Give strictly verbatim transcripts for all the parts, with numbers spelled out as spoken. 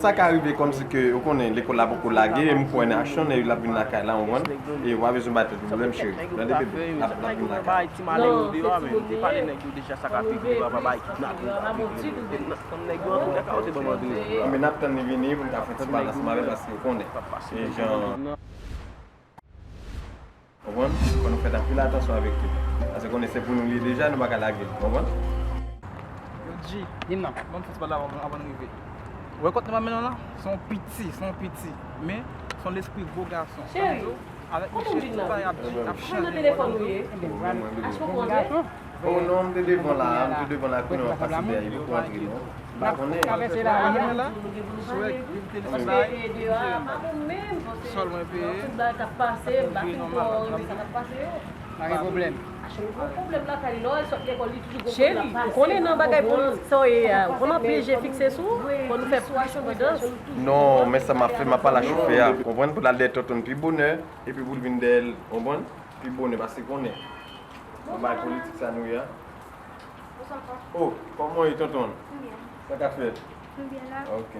Sa ka rive kòmsi ke, ou konnen, lekòl la poko lage, e m kwè nan aksyon, e l ap vin lakay la, ou konprann? E w pa bezwen bay tèt ou pwoblèm, cheri. Tande, bebe, l ap, l ap vin lakay. Non, se timoun li ye. Anben, n ap tann li vini pou n ka fè yon ti pale ansanm avè l, paske ou konnen. E jan Konprann? Fò nou fè anpil atansyon avèk li. Paske konnen se pou nou li ye deja, nou pa ka lage l. Konprann? Yo, G, di m non. Ban m fè ti pale avan, avan n rive. Ou wè kote m ap mennen w la? Se yon piti, se yon piti. Men, se yon lespri gwo gason. Cheri, avèk misye, tout bagay ap di, ap chanje. Mwen nan telefòn ou ye. Achte yon pwodui. Oh non, m te devan la, m te devan la, kounye a w ap pase dèyè li pou antre non. M pa konnen. Travèse la, wi. Sòl mwen peye. Pa gen pwoblèm. Cheri, ou konnen nan bagay politik sa w ye a, ou konn anpil je fikse sou ou, fò nou fè plis pridans. Non, men sa m ap fè, m ap pale a chofè a. Konprann, pou l al dèyè tonton pi bonè, epi pou l vin dèyè l, konprann? Pi bonè, paske konnen. Nan bagay politik sa nou ye a. Oh, kòman w ye, tonton? M byen. Sa k ap fèt? M byen la. Ok.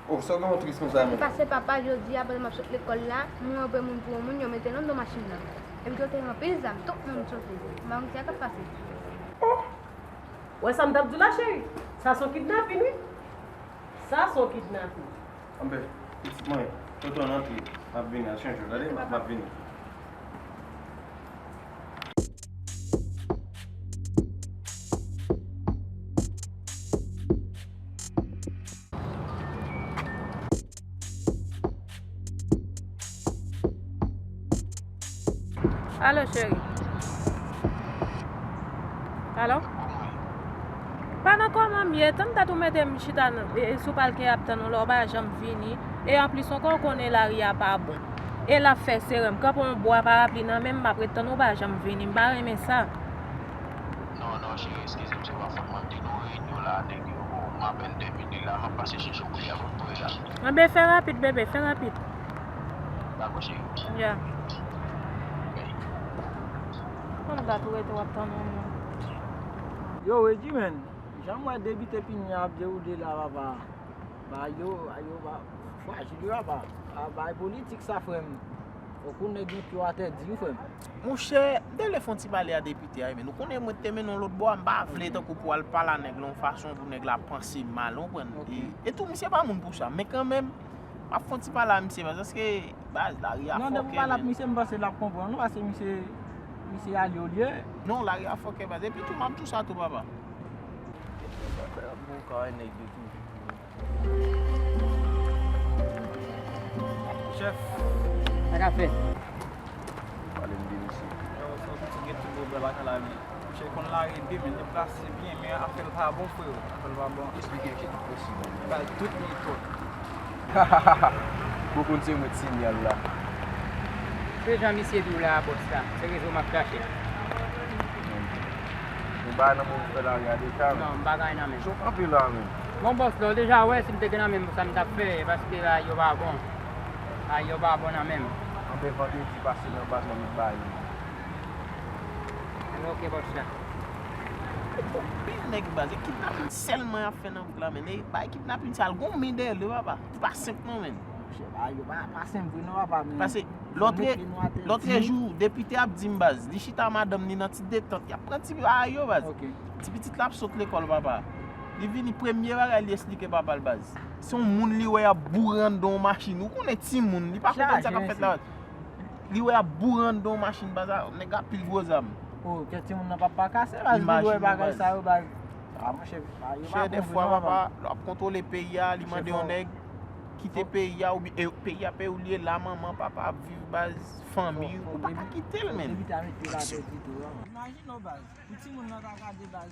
Oh, sa w gen yon tris konsa menm? Pase papa jodi a, pandan m ap sot lekòl la, m wè yon pwen moun pou yon moun, yo mete l anndan machin nan. Epi yo te gen anpil zam, tout moun sote. M pa konn sa k ap pase. Oh! Wè sa m t ap di w la, cheri? Sa se yon kidnapin, wi. Sa se yon kidnapin. Anben, pitit mwen, tonton antre, m ap vini, al chanje w, tande, m ap, m ap vini. Alo, cheri. Alo? Pa nan kòman m ye, tann dat ou mete m chita nan, e, sou palke ap tann ou la, ou pa janm vini. E anplis ankò, ou konnen lari a pa bon. E l ap fè sere, m kanpe yon bwa parapli nan men m, m ap ret tann ou, ou pa janm vini. M pa renmen sa. Non, non, cheri, eskize m, se pa fòt mwen, m te nan yon reyinyon la, nèg yo, bon, m apèn tèmine la, m ap pase chèche yon kliyan pou m voye la. Anben, fè rapid, bebe, fè rapid. Dakò, cheri. Ya. Bèy. Konn dat ou rete w ap tann yon moun. Yo, Reggie, man, jan m wè depite Pinya ap dewoule la, papa. Bagay yo, bagay yo, ba, frajil wi, papa. A, bagay politik sa, frè m. Okou nèg gen pye atè di wi, frè m. Monchè, m te vle fè yon ti pale a depite a, men ou konnen mwen te mennen yon lòt bò a, m pa vle tankou pou al pale a nèg la yon fason pou nèg la panse mal, ou konprann? Ok. E, e tou, misye pa moun pou sa, men kanmenm, m ap fè yon ti pale a misye, paske, baz, lari a fòkè, men. Non, depi w pale ak misye, m panse l ap konprann ou, paske misye, misye alye w li ye. Non, lari a fòkè, baz. Epi tou, m ap di w sa tou, papa. Bon, kay nèg yo tou. Chèf. Sa k ap fèt? Pale m de misye. Yo, se yon pitit gen tout gwo bra lakay la, men. Monchè, konn lari de, men deplase byen, men afè l pa bon, freo. Afè l pa bon. Eksplike m ki tout posib. Bay tout metòd. Bon, konn se mwen t sinyal la. Se jan misye di w la, bòs la. Se rezo m ap chache. Ou pa nan move fè lari a deja, men. Non, m pa gen anyen nan men m. Chòf anpil la, men. Bon, bòs, lè w deja wè, si m te gen nan men m, sa m t ap fè, paske lari yo pa bon. Lari yo pa bon nan men m. Anben, vandredi pase nan baz la, m ap ba yo. Anben, ok, bòs la. Anpil nèg baz, e kidnapin sèlman y ap fè nan wout la, men. E bay kidnapin sa, al gon men dèyè l, papa. Li pa senp, non, men. Monchè, lari yo pa, pa senp vre, non, papa, men. Paske Lòt, lòt jou, depite ap di m, baz, li chita madanm li nan ti detant, y ap pran ti bagay yo, baz. Ok. Ti pitit la ap sot lekòl, papa. Li vini, premye bagay li esplike papa l, baz. Se yon moun li wè y ap boure anndan yon machin. Ou konnen timoun, li pa konprann sa k ap fèt la, baz. Li wè y ap boure anndan yon machin, baz, a, nèg la pil gwo zam. Oh, kè timoun nan pa, pa kase, baz, li wè bagay sa yo, baz. A, monchè, pa, yo pa konprann, non, papa. Chè, dèfwa, papa, lè w ap kontwole peyi a, li mande yon nèg kite peyi a, oubyen, e, peyi a, peyi w li ye, la manman, papa ap viv, baz, fanmi, ou pa ka kite l, menn. Imajine w, baz, pou timoun nan ta gade, baz,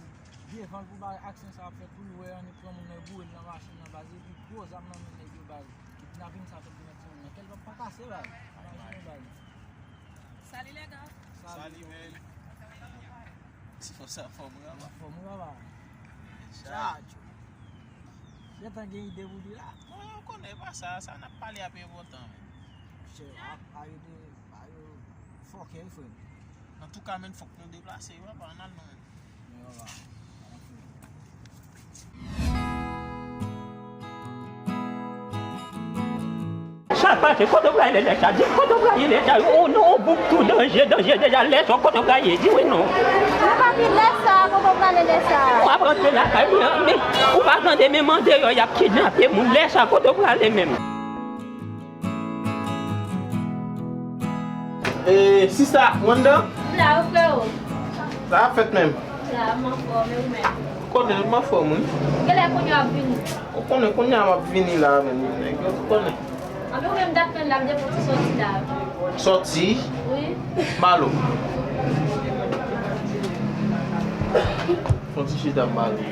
devan l pou bagay aksyon sa ap fèt, pou l wè annik pran moun nan, boure l nan machin nan, baz, epi gwo zam nan men nèg yo, baz. Kidnapin sa fèt pou met timoun nan. Kè l pa, pa kase, baz. Imajine w, baz. Salut les gars. Salut, man. Ti fò sa fò m, papa. Fò m, papa. Chaj. Gentan gen ide pou di la. Mwen, ou konnen, e pa sa, sa n ap pale a pi enpòtan, men. Chè, a, a yo de, a yo fòkè, wi, frè m. Antouka, men, fòk nou deplase, wi, papa, ann al, non, men. Men, papa, ann al, frè m. Pase, kote w prale lè sa? Di m kote w prale lè sa? O non, on boug tou danje, danje deja lè sa, kote w prale? Di wi non. Ou pa di lè sa, kote w prale lè sa? W ap rantre lakay mwen, men ou pa tande menm andeyò y ap kidnape moun lè sa, kote w prale menm? E, sista, ou anndan? M la, wi, freo. Sa ap fèt menm? M la, m anfòm, e ou menm? Konnen, m anfòm, wi. Genlè kounye a w ap vini. Ou konnen, kounye a m ap vini la, menm, nèg yo, ou konnen. Anben ou menm dat menm la, m te fon ti sòti la. Sòti? Wi. M ba l ou. Fon ti chita m ba l ou.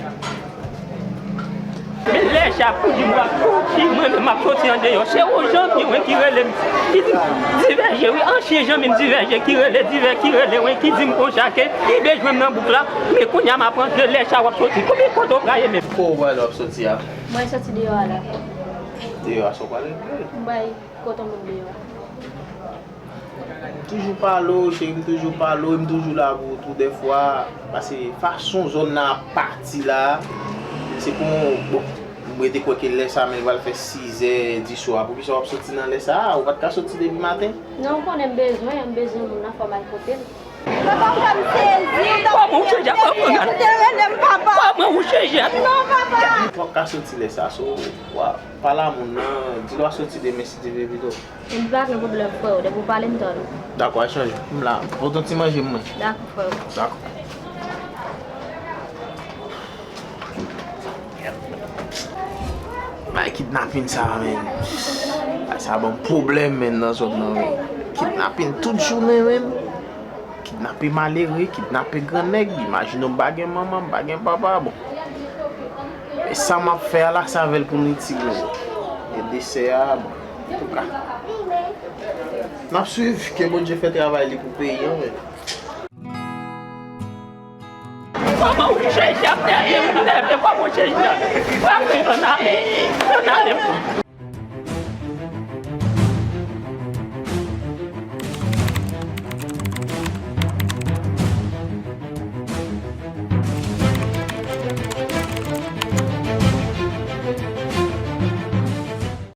Men lè sa pou di m w ap soti, mwen menm m ap soti andeyò. Se yon zanmi wen ki rele m, ki di m Divèje, wi, ansyen zanmi m Divèje ki rele, Divè ki rele wen, ki di m konsa ke li bezwen m nan bouk la. Men kounye a m ap rantre, lè sa w ap soti. Konbyen kote w prale menm? Kote w prale w ap soti a? Mwen soti deyò a la. Deyò a, sa w prale? M bay kote moun deyò a. M toujou pale w, cheri, m toujou pale w, e m toujou la pou ou tou dèfwa. Paske fason zòn nan ap pati la, se pou, bon, m rete kwè ke lè sa a menm pral fè sizè diswa. Poukisa w ap soti nan lè sa a? Ou pa t ka soti depi maten? Non, ou konnen m bezwen, m bezwen moun nan, fò m al kote l. Papa, ou fè m sezi. Kòman ou sezi? Kòman ou sezi? Kòman ou sezi? Non, papa. Ou p ap ka soti lè sa a, so, w a pale a moun nan, di l w a soti demen si Dye vle pito. Epi pa gen pwoblèm, freo. Depi w pale, m tann ou. Dakò, al chanje. M la. Pote yon ti manje mwen. Dakò, freo. Dakò. Bay kidnapin sa, menm. Bay sa ban m pwoblèm, menm, nan zòn nan, menm. Kidnapin tout jounen, menm. Kidnape malere, kidnape gran nèg, imajine w m pa gen manman, m pa gen papa, bon. E sa m ap fè a la, sa avè l pou m itil, men. E desè a, bon, antouka. N ap swiv, ke Bondye fè travay li pou peyi an, men. Kòman ou chèche ap dèyè m, lève, kòman ou chèche la? Frape, ann ale, ann ale.